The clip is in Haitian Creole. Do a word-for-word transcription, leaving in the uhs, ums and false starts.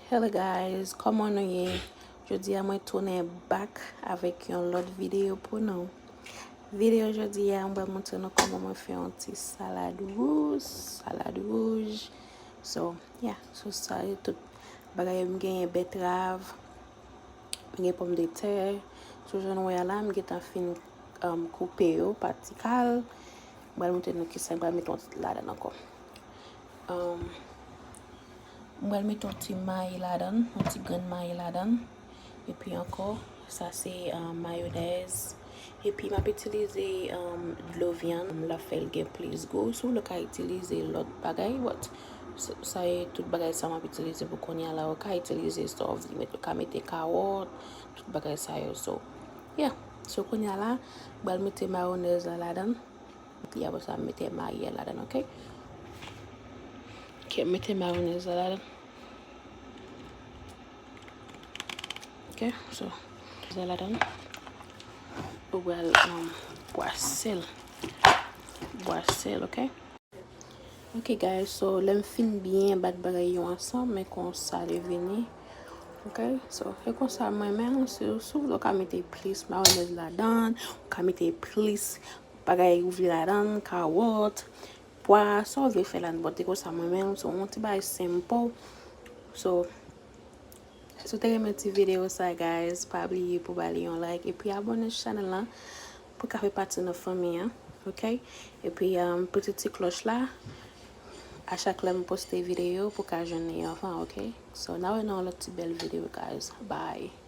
Hello guys, kòman nou ye? Jodi a mwen tounen back avèk yon lòt videyo pou nou. Videyo jodi a, mwen pral montre nou kòman mwen fè yon ti salad wouj, salad wouj. So, yeah, so sa yo tout bagay yo, m genyen betrav, m gen pòmdetè. So, jan nou wè a la, m gentan fin, um, koupe yo pa ti kal. M pral montre nou kisa m pral mete ladan ankò. Um, m pral mete yon ti mayi ladan, yon ti grenn mayi ladan. Epi ankò, sa se, um, mayonèz. Epi m ap itilize, um, dlo vyann. L ap fè l gen plis gou. Si w vle, w ka itilize lòt bagay, but sa, sa e tout bagay sa m ap itilize pou kounye a la. Ou ka itilize sa w vle, ou ka mete kawòt, tout bagay sa yo. So, yeah. So, kounye a la, m pral mete mayonèz la ladan. Epi apre sa, m mete mayi a ladan, ok? Ok, m mete mayonèz la ladan. Ok, so, sa ladan. Ou pral, um, bwase l. Bwase l, ok? Ok, guys, so, lè m fin byen bat bagay yo ansanm, men konsa li vini. Ok, so, e konsa mwen menm, si, si w vle, w ka mete plis mayonèz ladan, w ka mete plis bagay ou vle ladan, kawòt, pwa, sa w vle fè ladan, but e konsa mwen menm, so, yon ti bagay senp. So, si w te renmen ti videyo sa, guys, pa bliye pou ba li yon like, epi abòne sou chanèl la, pou ka fè pati nan fanmi an, ok? Epi, um, pete ti klòch la, a chak lè m poste videyo, pou ka jwenn li anvan, ok? So, n a wè nan yon lòt ti bèl videyo, guys. Bye!